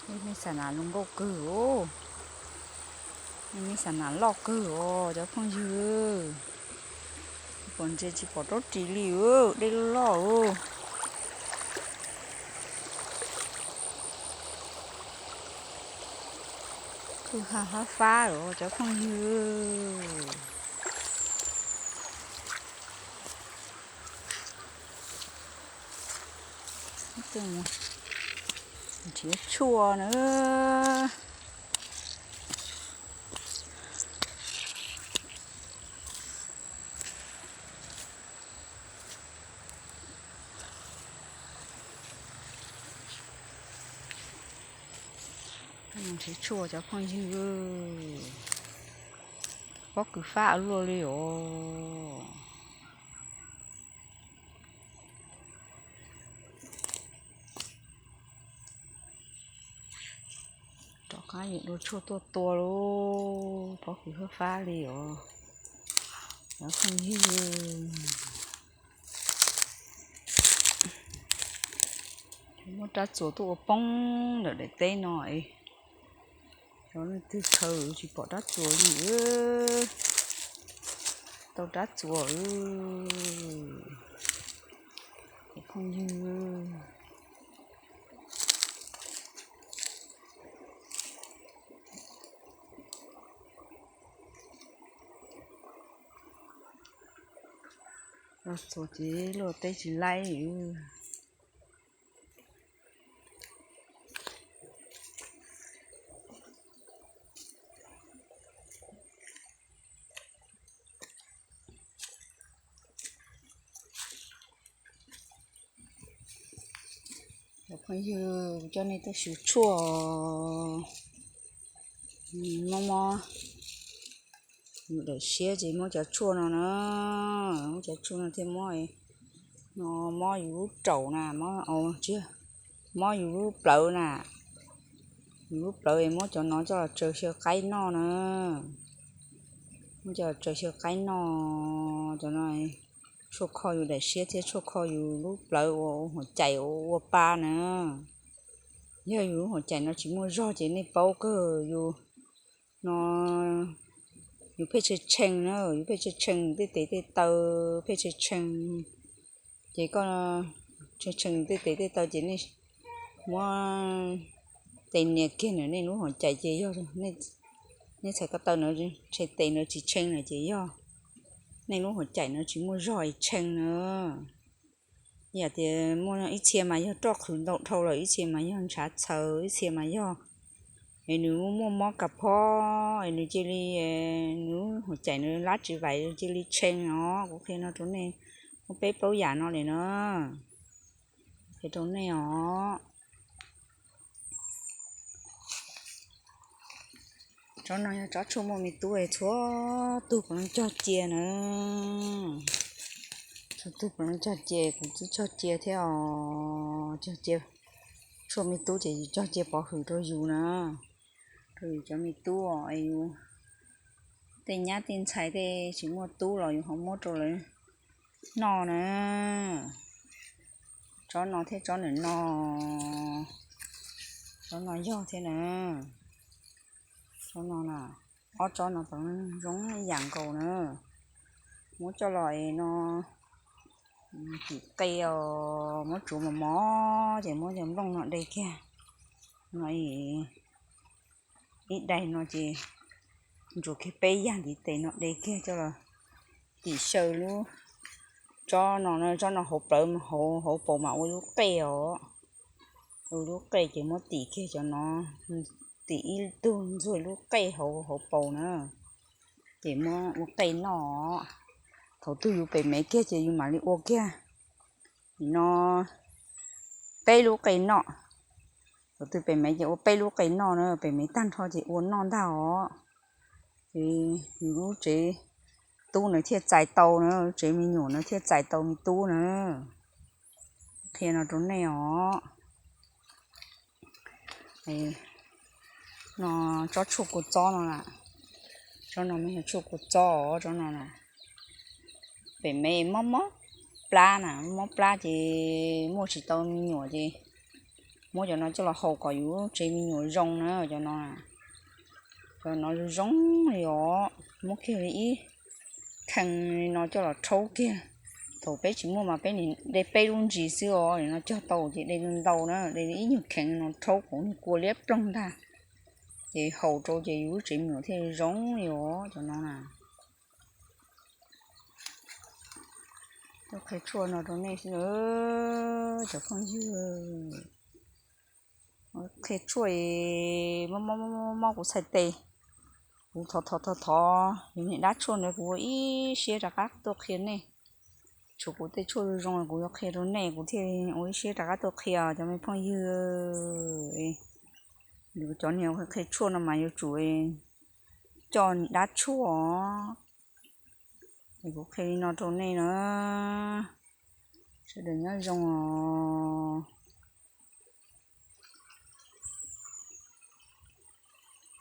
Nej xav nas zoo nkauj kawg, nej xav nas loj kawg os cov phooj ywg. Pom ntses tsis pom raub ris li, dej loj loj. Kwj ha fab fab os cov phooj ywg. Nrhiav tshuaj na. Nrhiav tshuaj cov phooj ywg, pob kws fab ua luaj li os. Rov qab yuav dua tshuaj tuaj tua lauj, pob kws fab fab li os cov phooj ywg. Muab rab txuas tuaj ua poob ntawm daim teb no es, cov leej twg khaws tsis pom rab txuas li. Tau rab txuas, cov phooj ywg. Los txuas ces luaj teb tsis laib. Cov phooj ywg, kuv coj nej tuaj xyuas tshuaj, mob mob yus daim siab ces muab cov tshuaj no na, muab cov tshuaj no thiaj mob, no mob yus lub raum na, mob, mob yus lub plawv na, yus lub plawv es muab cov no coj los tsaws xyaw qaib noj na, muab coj los tsaws xyaw qaib noj, cov no tshuaj kho yus daim siab thiab tshuaj kho yus lub plawv ua huam cais ua pa na. Yog yus lub huam cais no tsis muaj zog ces nej paub kawg, yus no yus pheej tshee tshee na, yus pheej tshee tshee tej tes tej taw, pheej tshee tshee, ces koj tshee tshee tej tes tej taw ces nej muab tes nias kiag na, nej lub huam cais ces yog, nej txhais ko taw na, tshee tes na tsis tshee na ces yog nej lub huam cais no tsis muaj zog es tshee na. Yam tias muaj ib txhia mas yog roj qhwv ntau dhau lawm, ib txhia mas yog ntshav txhaws, ib txhia mas yog es nws muaj mob kas phob es nws cia li, nws lub huam cais nws lab tsis vais cia li tshee os. Kuv qhia no rau nej muaj peb plaub yam no li na, qhia rau nej os. Tsob no yog tsob tshuaj muaj me tub, txhua tug puav leej cog cia na. Txhua tug puav leej cog cia, kuv twb cog cia thiab os. Cog cia, tshuaj me tub ces yus cog cia pov hwm rau yus na, rau yus cov me tub es yus tej nyab tej ntxhais tej tsis muaj tub los yus ho muab rau lawv noj na. Tsob no thiab tsob ntawm no, tsob no yog thiab na. Tsob no na, ob tsob no puav leej zoo ib yam nkaus na. Muab coj los es no tim qe os, muab tsuav mos mos ces muab cov nplooj no de kiag no, ib daim no ces ntsuas kiag peb yag ntiv tes no de kiag coj los tim xyaw lub tsob no, tsob no hauv plawv, hauv paus mas ua lub qe os. Ua lub qe ces muab tim kiag cov no, tim ib tug ntxuag lub qe hauv hauv paus na, ces muab ua qe noj. Thaum twg yus pem mev kiag ces yus mam li ua kiag no peb lub qe noj. Thaum twg pem mev ces ua peb lub qe noj na, pem mev tag nrho ces ua noj ntag os. Ces yus lub tsev tub na thiaj txais tau na, lub tsev me nyuam na thiaj txais tau me tub na. Qhia no rau nej os. No tsob tshuaj kua txob no na, tsob no mas yog tshuaj kua txob os, tsob no na. Pem mev mob mob plab na, mob plab ces muaj tsis tau me nyuam ces Muab cov no coj los haus kom yus tsev me nyuam zoo na, cov no. Cov no zoo zoo li os, muab kiag li ib khee li no coj los rhaub kiag. Thaum peb tsis muaj mas peb de peb lub ntsis xwb os, nim no cog tau ces de ntau na, de ib nyuag kheev no rhaub kom nws kua liab ploog ntag. Ces haus rau ces yus lub tsev me nyuam thiaj zoo li os, cov no na. Tuaj qhia tshuaj no rau nej xwb, cov phooj ywg. Qhia tshuaj, mob mob mob kuv txhais tes. Kuv thov thov thov thov yus niam dab tshuaj ntawd kuv ua ib siab rov qab tuaj qhia nej. Tshuav kuv tej tshuaj zoo zoo kuv yuav qhia rau nej, kuv thiaj ua ib siab rov qab tuaj qhia cov me phooj ywg. Yus cov niag qhia tshuaj no mas yuav tsum coj niam dab tshuaj. Es kuv qhia li no rau nej na. Sawv daws nyob zoo os.